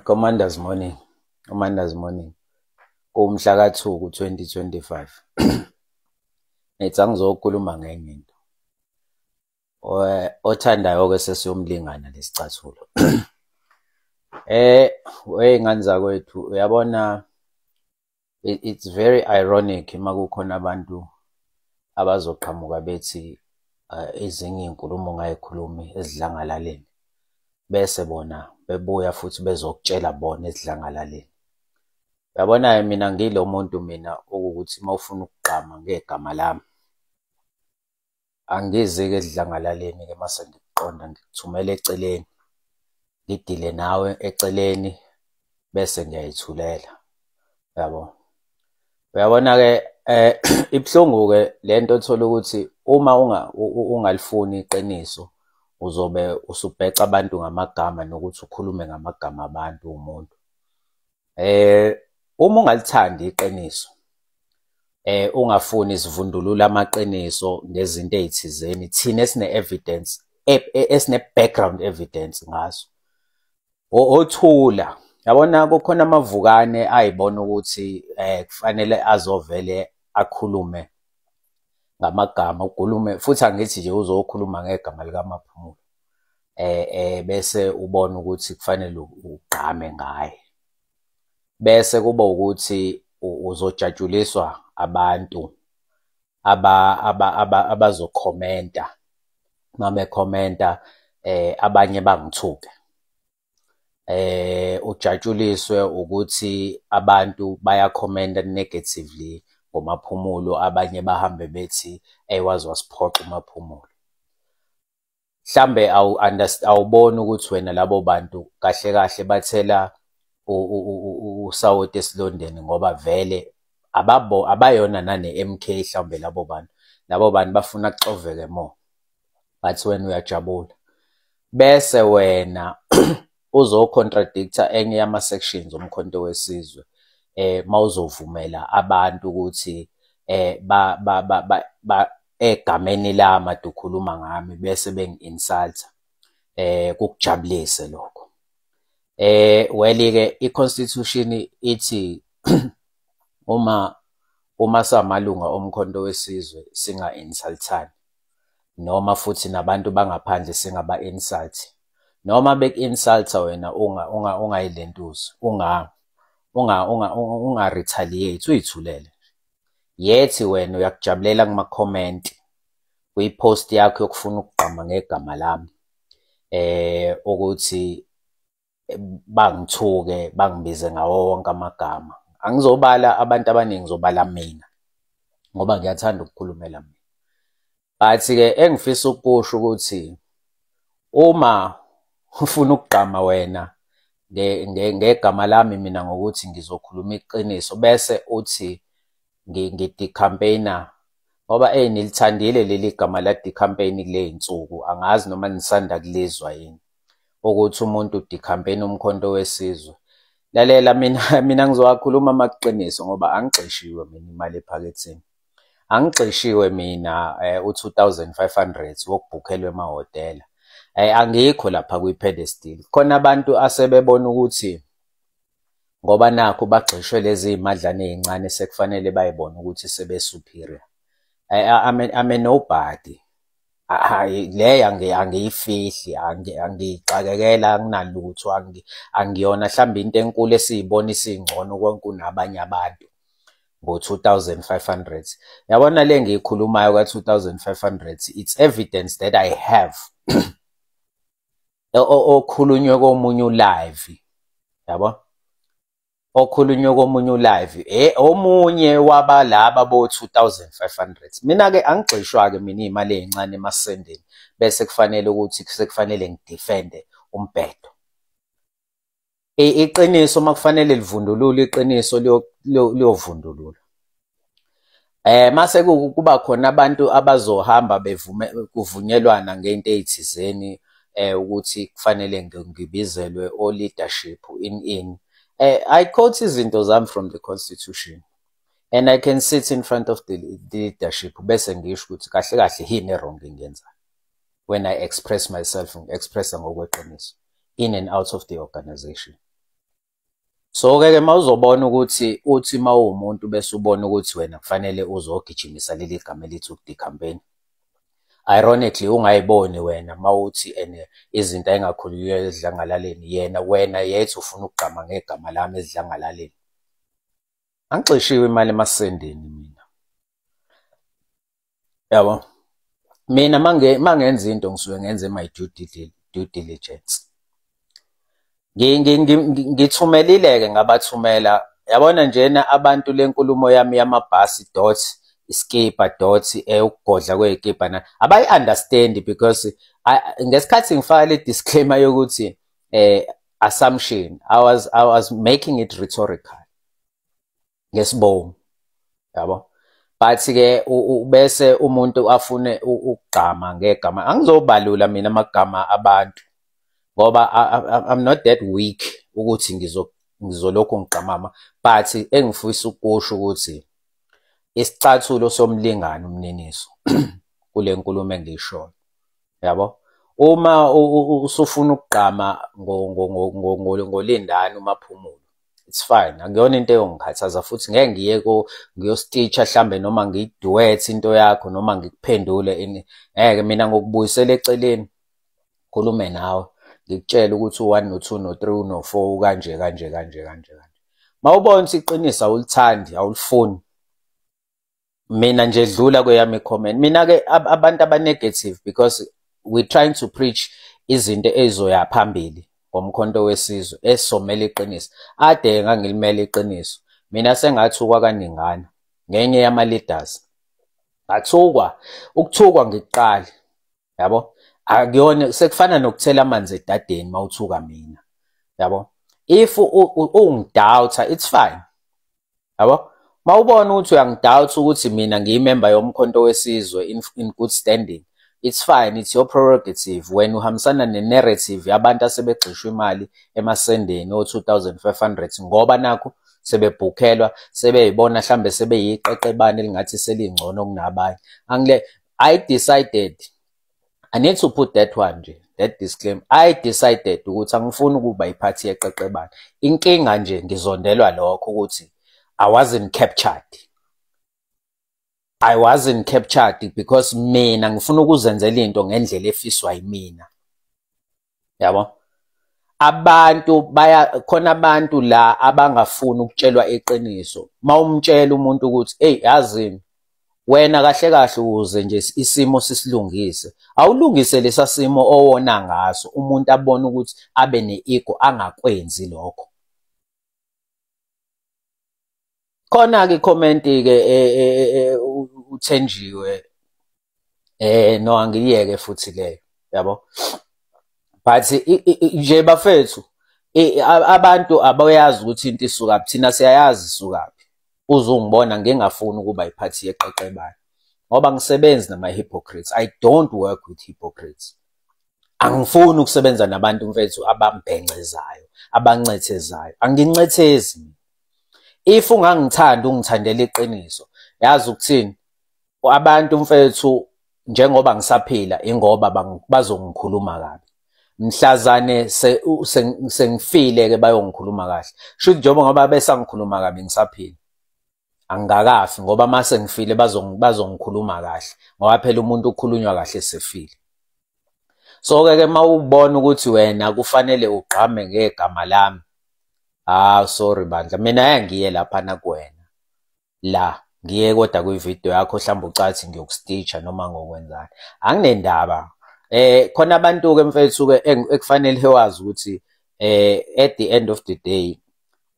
Commanders Morning, Commanders Morning. Kumhla ka-2 ku-2025. Ngithi angizokhuluma ngenye into. Othandayo-ke sesiyomlingana lesicathulo. Wey'ngane zakwethu, uyabona, it's very ironic uma kukhona abantu abazoqhamuka bethi ezinye iy'nkulumo ongay'khulumi esidlangalaleni, bese bona bebuya futhi bezokutshela bona esidlangalaleni. Uyabona-ke, mina ngilo muntu mina okuwukuthi uma ufuna ukugqama ngegama lami, angizi-ke esidlangalaleni-ke mase ngikuqonda, ngikuthumela eceleni, ngidile nawe eceleni, bese ngiyayithulela, yabo. Uyabona-ke, ibuhlungu-ke le nto othola ukuthi uma ungalifuni iqiniso, uzobe usubheca abantu ngamagama nokuthi ukhulume ngamagama abantu uwumuntu. Uma ungalithandi iqiniso, ungafuni sivundulule amaqiniso ngezinto ey'thizeni, thina esine-evidence, esine-background evidence ngazo. Othula, yabona, kukhona amavukane ayibona ukuthi kufanele azovele akhulume ngamagama, ukhulume futhi, angithi nje uzokhuluma ngegama likaMaphumulo, bese ubona ukuthi kufanele ugqame ngaye. Bese kuba ukuthi uzojatshuliswa abantu abazokhomenta, uma bekhomenta abanye bangithuke. Ujatshuliswe ukuthi abantu bayakhomenta negatively ngoMaphumulo, abanye bahambe bethi, "Eyi, waze wasiphoxa uMaphumulo." Mhlambe awuboni ukuthi wena labo bantu kahle kahle bathela usawoti esilondeni, ngoba vele abayona nane-MK mhlawumbe labo bantu. Labo bantu bafuna kuxoveke more, but wena uyajabula. Bese wena uzo-contradict-a enye yama-sections oMkhonto weSizwe mawuzovumela abantu ukuthi ba egameni lami ade ukhuluma ngami bese bengi-insult-a, kukujabulise lokho. Well-ke, i-constitution ithi uma samalunga oMkhonto weSizwe singa-insult-ani, noma futhi nabantu bangaphandle singaba-insult. Noma beku-insult-a wena, ungayilentuzi, unga-retaliate, uy'thulele. Yethi wena uyakujabulela kuma-comment kwi-post yakho yokufuna ukugqama ngegama lami, ukuthi bangithuke, bangibize ngawo wonke amagama. Angizobala abantu abaningi, ngizobala mina ngoba ngiyathanda ukukhulumela mina. But-ke engifisa ukukusho ukuthi uma ufuna ukugqama wena ngegama lami mina ngokuthi ngizokhuluma iqiniso, bese uthi ngi-decampaign-a, ngoba eyi, nilithandile leli gama la-decampaign kuley'nsuku, angazi noma nisanda kulizwa yini, ukuthi umuntu u-decampaign uMkhonto weSizwe. Lalela mina, mina ngizowakhuluma amaqiniso ngoba angigxishiwe mina imali ephaketheni. Angigxishiwe mina u-2500 wokubhukhelwa emahhotela. Angikho lapha kwi-pedestal. Khona abantu asebebona ukuthi ngoba nakhu bagxishwe lezi y'madlana ey'ncane, sekufanele bayibone ukuthi sebe-superior. I'm a nobody. Hhayi, leyo angiyifihli, angiyixakekela, anginalutho, angiyona mhlawumbe into enkulu esiyibona isingcono kunabanye abantu ngo-2500. Yabona le ngiyikhulumayo ka-2500, it's evidence that I have okhulunywe komunye u-live, yabo, okhulunywe komunye u-live, omunye wabalaba bo-2500. Mina-ke angigxishwa-ke mina iy'mali ey'ncane emasendeni, bese kufanele ukuthi sekufanele ngidefende umbhedo. Iqiniso uma kufanele livundulule, iqiniso liyovundulula. Mase kuba khona abantu abazohamba bevume kuvunyelwana ngento ey'thizeni, ukuthi kufanele ngibizelwe o-leadership in I quote izinto zami from the constitution and I can sit in front of the leadership, bese ngisho ukuthi kahle kahle yini e-wrong engiyenzayo when I express myself, ngi-expressa ngokweqiniso in and out of the organization. So-ke ke mawuzobona ukuthi uthi mawuwumuntu bese ubona ukuthi wena kufanele uzogijimisa leli gama elithi uku-decampaign. Ironically ungayiboni wena mawuthi ene izinto ayingakhulunywa edlangalaleni, yena wena yethu ufuna ukugqama ngegama lami edlangalaleni. Angixishiwe imali emasendeni mina. Yabo? Mina mangenza into ngisuke ngenze my due diligence. Ngithumelile-ke ngabathumela, yabona njena abantu le nkulumo yami yamabhasi dot iskipa dot ukugodla kwey'kibha na abayi-understand because ngesikhathi ngifaka le disclaimer yokuthi assumption, I was making it rhetorical ngesibomu, yabo. But-ke bese umuntu afune ukugqama ngegama, angizobalula mina amagama abantu ngoba I'm not that weak ukuthi ngizolokhu ngigqamama, but engifisa ukusho ukuthi isicathulo somlingani umniniso kule nkulumo engiyishoyo, yabo. Uma usufuna ukugqama ngoLindani uMaphumulo, it's fine, akuyona into eyongikhathaza futhi ngeke ngiye ngiyostitcha hlambe noma ngiyi-duet into yakho noma ngikuphendule ini, ngeke mina ngokubuyisela eceleni, khulume nawe, ngikutshele ukuthi u-one no-two no-three no-four kanje kanje kanje kanje kanje. Mawubona ukuthi iqiniso awulithandi, awulifuni, mina nje dlula kweyami i-comment. Mina-ke abantu aba-negative, because we trying to preach izinto ey'zoya phambili ngoMkhonto weSizwe esizomela iqiniso. Ade ngangilimela iqiniso. Mina sengathukwa kaningana ngenye yama-leaders. Ngathukwa, ukuthukwa ngikuqali, yabo. Akuyona sekufana nokuthela amanzi edadeni mawuthuka mina, yabo. If ungi-doubt-a, it's fine, yabo. Mawubona ukuthi uyangi-doubt ukuthi mina ngiyimemba yoMkhonto weSizwe in good standing, it's fine, it's your prerogative. Wena uhambisana ne-narrative yabantu asebegxishwa imali emasendeni o-2500 ngoba nakhu sebebhukhelwa, sebeyibona mhlambe sebeyiqeqebane elingathi selingcono kunabanye. Angile I decided I need to put that one nje, that disclaimer. I decided ukuthi angifuni ukuba iphathi yeqeqebane. Inkinga nje ngizondelwa lokho ukuthi I wasn't captured. I wasn't captured because mina ngifuna ukuzenzela into ngendlela efiswa yimina. Yabo? Abantu baya khona, abantu la abangafuni ukutshelwa iqiniso. Mawumtshela umuntu ukuthi, "Hey, yazini wena, kahle kahle ukuze nje isimo sisilungise, awulungise lesa simo owona ngaso," umuntu abone ukuthi abe ne-ego, angakwenzi lokho. Khona-ke i-comment-ke uThenjiwe, no, angiyeke futhi leyo, yabo. But nje bafethu, abantu abayazi ukuthi into isukaphi, thina siyayazi isukaphi. Uzungibona ngingafuni ukuba iphathi yeqeqebane ngoba ngisebenzi nama-hypocrites. I don't work with hypocrites. Angifuni ukusebenza nabantu mfethu abambhencezayo, abancethezayo. Angincethezi mina. If ungangithandi, ungithandela iqiniso, yazi ukuthini, abantu mfethu, njengoba ngisaphila ingoba bazongikhuluma kabi. Mhlazane sengifile-ke bayongikhuluma kahle. Shuthi njengoba ngoba besangikhuluma kabi ngisaphila, angikakafi, ngoba mase ngifile bazongikhuluma kahle, ngoba phela umuntu ukhulunywa kahle esefile. So-ke ke mawubona ukuthi wena kufanele ugqame ngegama lami, ah, sorry bandla, mina ngeke ngiye laphana kuwena la, ngiye kodwa kwividiyo yakho mhlawumbe ucathi ngiyoku-stitch-a noma ngokwenzani, anginendaba. Khona abantu-ke mfethu-ke ekufanele wazi ukuthi at the end of the day,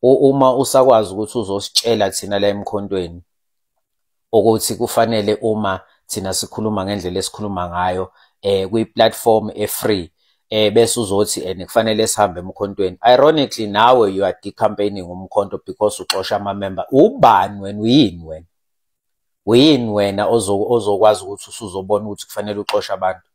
uma usakwazi ukuthi uzositshela thina la emkhontweni ukuthi kufanele uma thina sikhuluma ngendlela esikhuluma ngayo kwi-platform e-free, bese uzothi ene kufanele sihambe emkhontweni, ironically nawe you are decampaigning umkhonto because uxosha ama-member. Ubani wena? Uyini wena? Uyini wena ozokwazi ukuthi usuzobona ukuthi kufanele uxoshe abantu?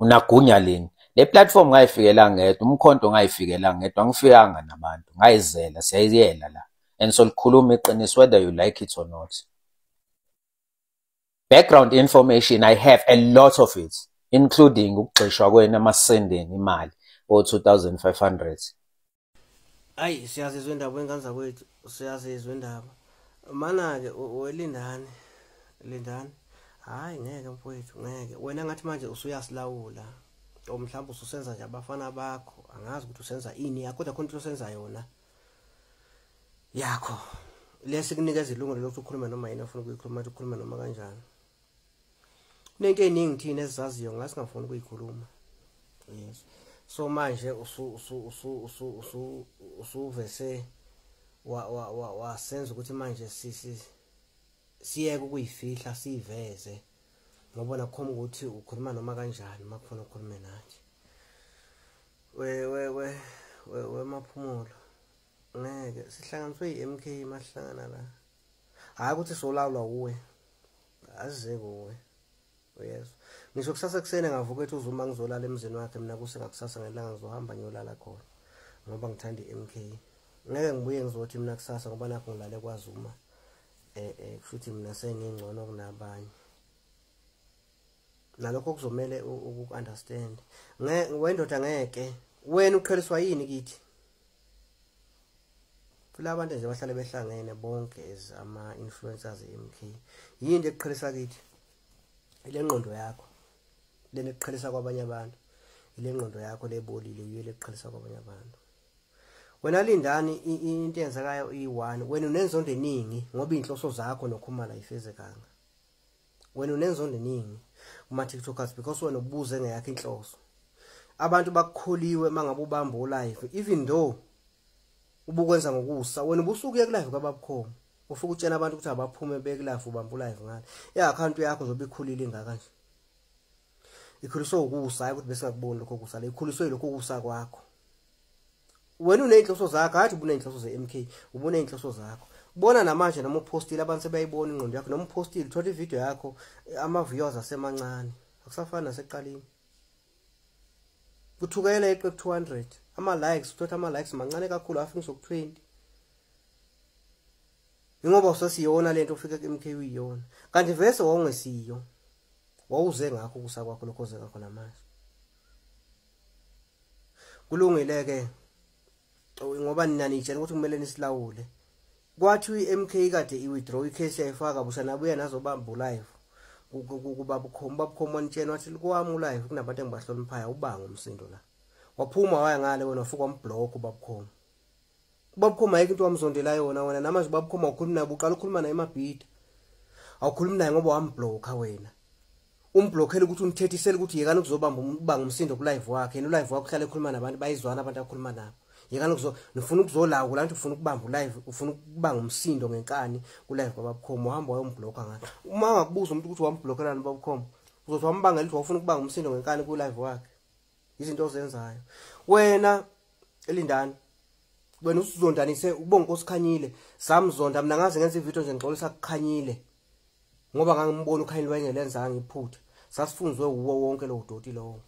Unagunya lini? Le platform ngayifikela ngedwa, umkhonto ngayifikela ngedwa, angifikanga nabantu, ngayizela, siyayiyela la and solikhuluma iqiniso whether you like it or not. Background information, I have a lot of it, including ukugxishwa kwenu emasendeni imali o-2500. Ayi, siyazizwa indaba wengane zakwethu, siyazizwa indaba. Mana-ke welindani, Lindani. Hhayi ngeke mfowethu, ngeke. Wena ngathi manje usuyasilawula. Or mhlawumbe ususenza nje abafana bakho, angazi ukuthi usenza ini yakho, kodwa khona into osenza yona yakho. Lesikunikeza ilungelo lokuthi ukhulume noma yini ofuna ukuyikhuluma, ukhulume noma kanjani. Kunento eziningi thina esizaziyo ngasingafuni ukuyikhuluma. Yes. So manje usu usuvese wa wa wa wasenza ukuthi manje siyeke ukuyifihla, siyiveze, ngoba nakhomba ukuthi ukhuluma noma kanjani makufuna ukukhuluma nathi. We we we we we Maphumulo, ngeke sihlanganiswe i-MK masihlangana la. Hayi ukuthi solawulwa uwe, azize kuwe. Uyezwa, ngisho kusasa ekuseni ngavuka ethi uZuma ngizolala emzini wakhe, mina kuse ngakusasa ngelanga ngizohamba ngiyolala khona ngoba ngithanda i-MK. Ngeke ngibuye ngizothi mina kusasa ngoba nakho ngilale kwaZuma, kushuthi mina sengingcono kunabanye. Nalokho kuzomele uku-understand. Wendoda ngeke wena uqheliswa yini kithi? Kulabantu nje bahlale behlangene bonke as ama-influencers e-MK. Yini ekuqhelisa kithi? Ile ngqondo yakho lena ekuqhelisa kwabanye abantu, ile ngqondo yakho lebolile yiyo lekuqhelisa kwabanye abantu. Wena Lindani, into eyenzekayo iyi-one, wena unenzondo eningi ngoba iy'nhloso zakho noKhumalo ayifezekanga. Wena unenzondo eningi kuma-TikTokers because wena ubuze ngeyakho inhloso. Abantu bakukholiwe uma ngabe ubamba u-live, even though ubukwenza ngokusa, wena ubusuke uye ku-live kwaBabukhomo, ufike utshena abantu ukuthi abaphume beku-live, ubamba u-live ngale. I-account yakho zobe ikhulile ingaka nje, ikhuliswe ukusa, hayi ukuthi besingakuboni lokho kusa, le ikhuliswe yilokho kusa kwakho. Wena uney'nhloso zakho, hayi ubuney'nhloso ze-MK, ubuney'nhloso zakho. Bona namanje noma uphostile abantu sebayibona ingqondo yakho, noma uphostile uthola ividiyo yakho ama-viewers asemancane, akusafani nasekuqaleni. Kuthukela eqe ku-200 ama-likes, uthola ama-likes mancane kakhulu, afika ngisho ku-20. Ingoba usesiyona lento ufike ku-MK uyiyona, kanti vese wawungesiyo, wawuze ngakho ukusa kwakho lokho oze ngakho namanje. Kulungile-ke ngoba nina nitshela ukuthi kumele nisilawule. Kwathi i-MK kade i-withdraw i-case yayifaka busha, nabuya nazobamba u-live kuBabukhomo. Babukhomo wanitshena wathi kwami u-live kunabantu engibahloniphayo, ubanga umsindo la. Waphuma waya ngale wena, wafika wamblock uBabukhomo. UBabukhomo ayikho into wamzondela yona wena. Namanje uBabukhomo awukhulumi naye, uqala ukukhuluma naye emabhida, awukhulumi naye ngoba wamblocka wena. Umblockele ukuthi umthethisele ukuthi yekani ukuzobamba ubanga umsindo ku-live wakhe. Yena u-live wakhe uhlale ekhuluma nabantu, bayizwana abantu akhuluma nabo. Yekani ukuzo nifuna ukuzolawula, anti ufuna ukubamba u-live, ufuna ukubanga umsindo ngenkani ku-live kwaBabukhomo, uhamba wayomblocka ngale. Uma angakubuza umuntu ukuthi wamblockelani uBabukhomo, uzothi wambangela ukuthi wafuna ukubanga umsindo ngenkani ku-live wakhe. Izinto ozenzayo wena Lindani, wena usuzondanise uBonginkosi Khanyile. Samzonda mina, ngaze ngenza ividiyo nje ngixolisa kuKhanyile ngoba ngangimbona uKhanyile wayengelenzanga iphutha, sasifunzwe uwo wonke lo doti lowo.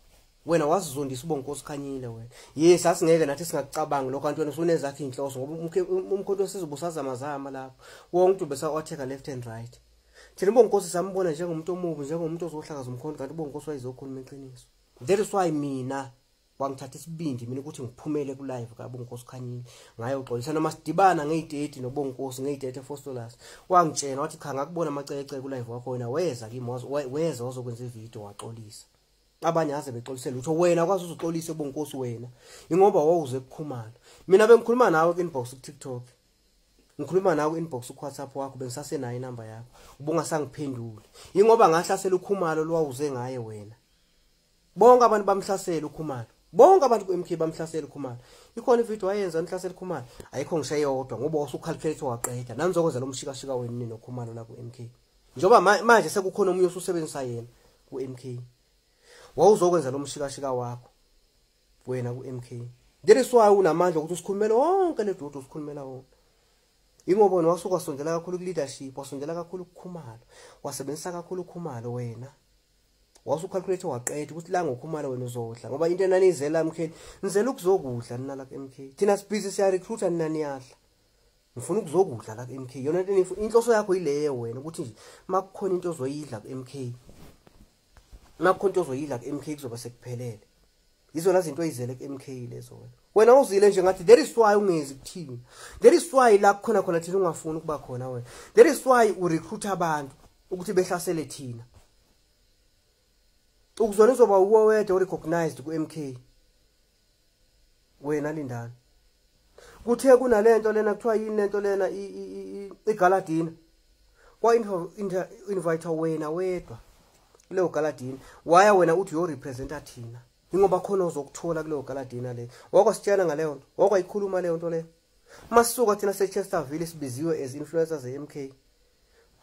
Wena wasizondisa uBonginkosi Khanyile wena. Yes, asingeke nathi singakucabangi lokho, kanti wena usunezakho inhloso ngoba umkhonto wesizwe ubusazamazama lapho, wonke umuntu besa-attack left and right. Thina uBonginkosi sambona njengomuntu omubi, njengomuntu ozohlakaza umkhonto, kanti uBonginkosi wayezokhuluma iqiniso. That is why mina wangithatha isibindi mina ukuthi ngiphumele ku-live kaBonginkosi Khanyile ngayoxolisa. Noma sidibana ngeyi-30 noBonginkosi ngeyi-30 eFostolas, wangitshela wathi cha, ngakubona amacecece ku-live wakho, wena weza kimi, weza wazokwenza ividiyo waxolisa. Abanye aze bexolisele lutho, wena kwazi uzuxolise uBonginkosi wena, ingoba wawuze kuKhumalo. Mina bengikhuluma nawe ku-inbox ku-TikTok, ngikhuluma nawe ku-inbox ku-WhatsApp wakho, bengisasenayo inamba yakho, ubungasangiphenduli ingoba ngahlasela uKhumalo lwawuze ngaye wena. Bonke abantu bamhlasela uKhumalo, bonke abantu ku-MK bamhlasela uKhumalo. Ikhona ividiyo wayenza nihlasela uKhumalo, ayikho ngisho eyodwa, ngoba wasucalculate waqeda. Nani nizokwenza lo mshikashika wenu nini noKhumalo la ku-MK, njengoba manje sekukhona omunye osusebenzisa yena ku-MK. Wawuzokwenza lo mshikashika wakho wena ku-MK. That is why unamandla ukuthi usikhulumele wonke le dudu usikhulumela wona, ingoba wena wasuka wasondela kakhulu ku-leadership, wasondela kakhulu kuKhumalo, wasebenzisa kakhulu uKhumalo wena. Wasucalculate waqeda ukuthi la ngoKhumalo wena uzodla, ngoba into enaniyizela MK, nizela ukuzokudla nina la ku-MK. Thina sibhizi siya-recruita, nina niyadla. Ngifuna ukuzokudla la ku-MK. Yona into inhloso yakho yileyo wena, ukuthi nje makukhona into ozoyidla ku-MK, makukhona into ozoyidla ku-MK kuzoba sekuphelele. Yizona zinto ezizele ku-MK lezo wena. Wena uzile nje ngathi there is why ungezi kuthina. There is why la kukhona khona thina ungafuni ukuba khona wena. There is why urecruit abantu ukuthi behlasele thina. Ukuzona uzoba uwe wedwa recognized ku-MK. Wena Lindani. Kuthe kunalento lena kuthiwa yini lento lena igala dinner. Kwa invite wena wedwa kuleyo gala dinner. Waya wena uthi uyo representa thina. Ingoba khona uzokuthola kuleyo gala dinner le. Wakwasitshela ngaleyo nto. Wakwayikhuluma leyo nto leyo. Masuka thina seChesterville sibiziwe as influencers eMK.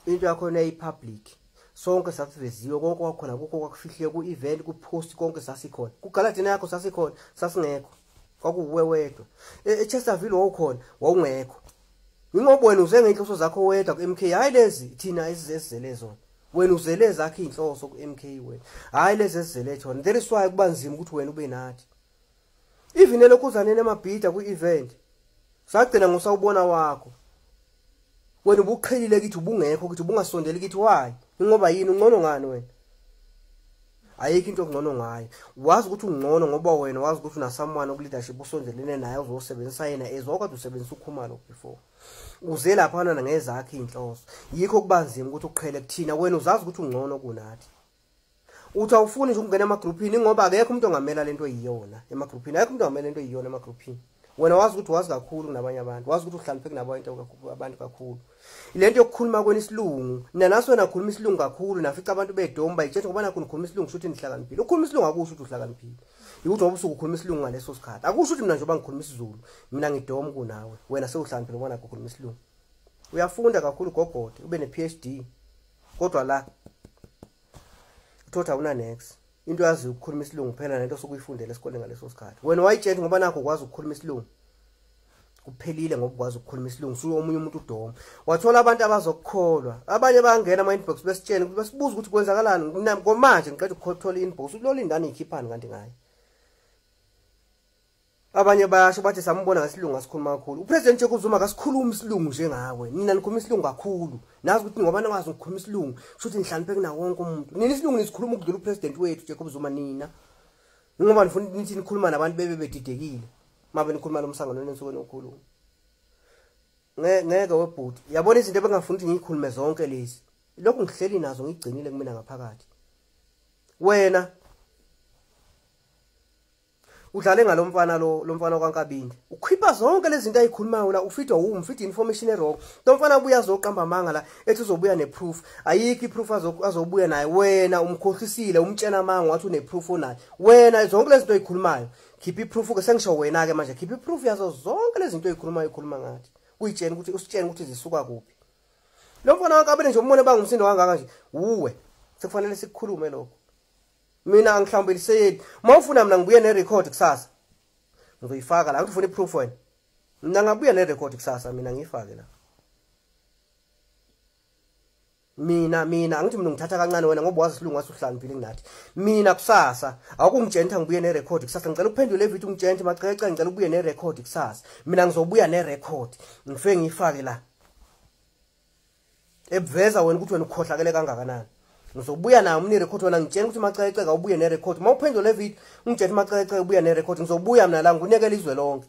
Into yakho nayi public. Sonke sasiveziwe konke kwakhona kukho kwakufihliwe ku event ku post konke sasikhona. Ku gala dinner yakho sasikhona, sasingekho. Kwakuwe wedwa. eChesterville wawukhona, wawungekho. Ingoba wena uze ngeinhloso zakho wedwa ku-MK. Hayi lezi thina esizele zona. Wena uzele zakho inhloso ku-MK wena. Hayi lezi esizele thona. There is why kuba nzima ukuthi wena ube nathi. Even elokhuzaneni emabhida ku-event. Sagcina ngosawubona wakho. Wena ubuqhelile kithi ubungekho kithi ubungasondeli kithi why? Ingoba yini ungcono ngani wena? Ayikho into ongcono ngayo. Wazi ukuthi ungcono ngoba wena wazi ukuthi una someone ku leadership osondelene naye ozosebenzisa yena ezokade usebenzisa uKhumalo before. Uze lapha na ngezakhe inhloso. Yikho kubanzima ukuthi uqhele kuthina wena uzazi ukuthi ungcono kunathi. Uthi awufuni nje ukungena emagroupini ngoba akekho umuntu ongamela lento eyiyona emagroupini. Akekho umuntu ongamela lento eyiyona emagroupini. Wena wazi ukuthi wazi kakhulu kunabanye abantu, wazi ukuthi uhloniphe kunabantu kakhulu. Lento yokukhuluma kwena isilungu, nina naso wena khuluma isilungu kakhulu, nafica abantu bedomba itshethe ngoba nakho nikhuluma isilungu shuthi nihlakaniphile. Ukukhuluma isilungu akusho ukuthi uhlakaniphile. Ukuthi ngoba usuke ukhuluma isilungu ngaleso sikhathi. Akusho ukuthi mina njengoba ngikhuluma isiZulu, mina ngidoma kunawe. Wena sewuhlakaniphile ngoba nakho ukhuluma isilungu. Uyafunda kakhulu gogode, ube ne-PhD. Kodwa la uthola una next. Into yazi ukukhuluma isilungu phela nento osukuyifundela esikoleni ngaleso sikhathi. Wena wayitshela ngoba nakho ukwazi ukukhuluma isilungu. Kuphelile ngoba ukwazi ukukhuluma isilungu suke omunye umuntu udoma. Wathola abantu abazokukholwa. Abanye bayangena ama inbox besitshela ukuthi basibuza ukuthi kwenzakalani ngomanje ngiqeda ukuthola inbox uLindani ikhiphani kanti ngaye. Abanye bayasho bathi sambona ngesilungu asikhuluma kakhulu. UPresident Jacob Zuma akasikhuluma isilungu njengawe. Nina nikhuluma isilungu kakhulu. Nazi ukuthi ngoba ningazi ukukhuluma isilungu, shuthi nihlanipheke kuna wonke umuntu. Nina isilungu nisikhuluma ukudlula uPresident wethu Jacob Zuma nina. Ngoba nifuna nithi nikhuluma nabantu bebe bedidekile. Mabe nikhuluma lomsangano nensuku nokhuluma. Ngeke webhuti. Yabona izinto ebengafuni ukuthi ngiyikhulume zonke lezi. Lokhu ngihleli nazo ngigcinile kumina ngaphakathi. Wena udlale ngalomfana lo lomfana kaNkabinde. Ukhipha zonke lezi zinto ayikhulumayo la ufidwa umfida information error. Lo mfana ubuya azoqamba amanga la ethi uzobuya neproof. Ayikho iproof azobuya nayo. Wena umkhohlisile umtshena amanga wathi uneproof onayo. Wena zonke lezi zinto oyikhulumayo khipha iproof ke sengisho wena ke manje khipha iproof yazo zonke lezi zinto oyikhulumayo ukhuluma ngathi. Kuyitshena ukuthi usitshena ukuthi zisuka kuphi. Lo mfana kaNkabinde nje umbone bangumsindo kangaka nje. Uwe sekufanele sikukhulume lokho. Mina angihlawumbeliseli. Mawufuna mina ngibuye nerecord kusasa. Ngizoyifaka la, ufuna iproof wena. Mina ngabuya nerecord kusasa mina ngiyifake la. Mina angithi mina ngithatha kancane wena ngoba wazi isilungu wasuhlaniphile kunathi. Mina kusasa awukungitshela ngibuye nerecord kusasa. Ngicela ukuphendule evideo ungitshela Macece ngicela ubuye nerecord kusasa. Mina ngizobuya nerecord. Ngifike ngiyifake la. Ebuveza wena ukuthi wena ukhohlakele kangakanani. Ngizobuya nayo mina irecord wena ngitshela ukuthi Macece awubuye nerecord. Mawuphendula le video ungitshela Macece ubuya nerecord ngizobuya mina la ngikunekela izwe lonke.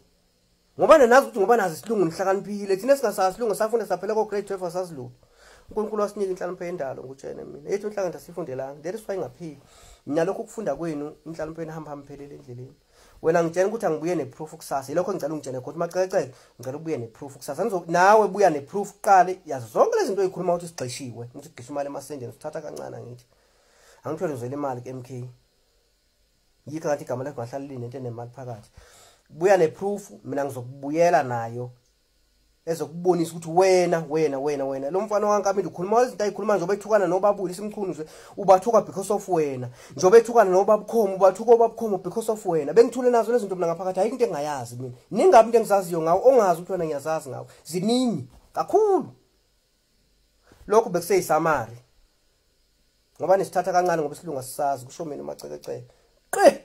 Ngoba nazi ukuthi ngoba nazi isilungu nihlakaniphile. Thina singasazi isilungu safunda saphela ko grade 12 asazi lutho. uNkulunkulu wasinika inhlakanipho yendalo ngutshene mina. Ethu inhlakanipho asifundelanga. There is why ngaphili. Mina lokho ukufunda kwenu inhlakanipho yenu hamba phelele endleleni. Wena ngitshela ukuthi angibuye neproof kusasa. Yilokho ngicela ungitshele khona Macece ngicela ubuye neproof kusasa. Ngizo nawe buya neproof kuqale yazo zonke lezi zinto oyikhuluma ukuthi sigxishiwe. Ngithi gxisha imali emasendeni sithatha kancane ngithi. Angithole uzele imali kuMK. Yikho ngathi igama lakho ngahlala linento enemali phakathi. Buya neproof mina ngizokubuyela nayo. Ezokubonisa ukuthi wena wena wena wena lo mfana waNkabinde ukhuluma izinto ayikhuluma njengoba ethukana nobabuli simchunu nje ubathuka because of wena njengoba ethukana nobabukhomo ubathuka obabukhomo because of wena. Bengithule nazo lezi zinto mina ngaphakathi ayikho into engayazi mina. Ningabi into engizaziyo ngawo ongazi ukuthi wena ngiyazazi ngawo ziningi kakhulu. Lokho bekuseyisamari ngoba nisithatha kancane ngoba isilungu asisazi kusho mina Macekeceke. Qe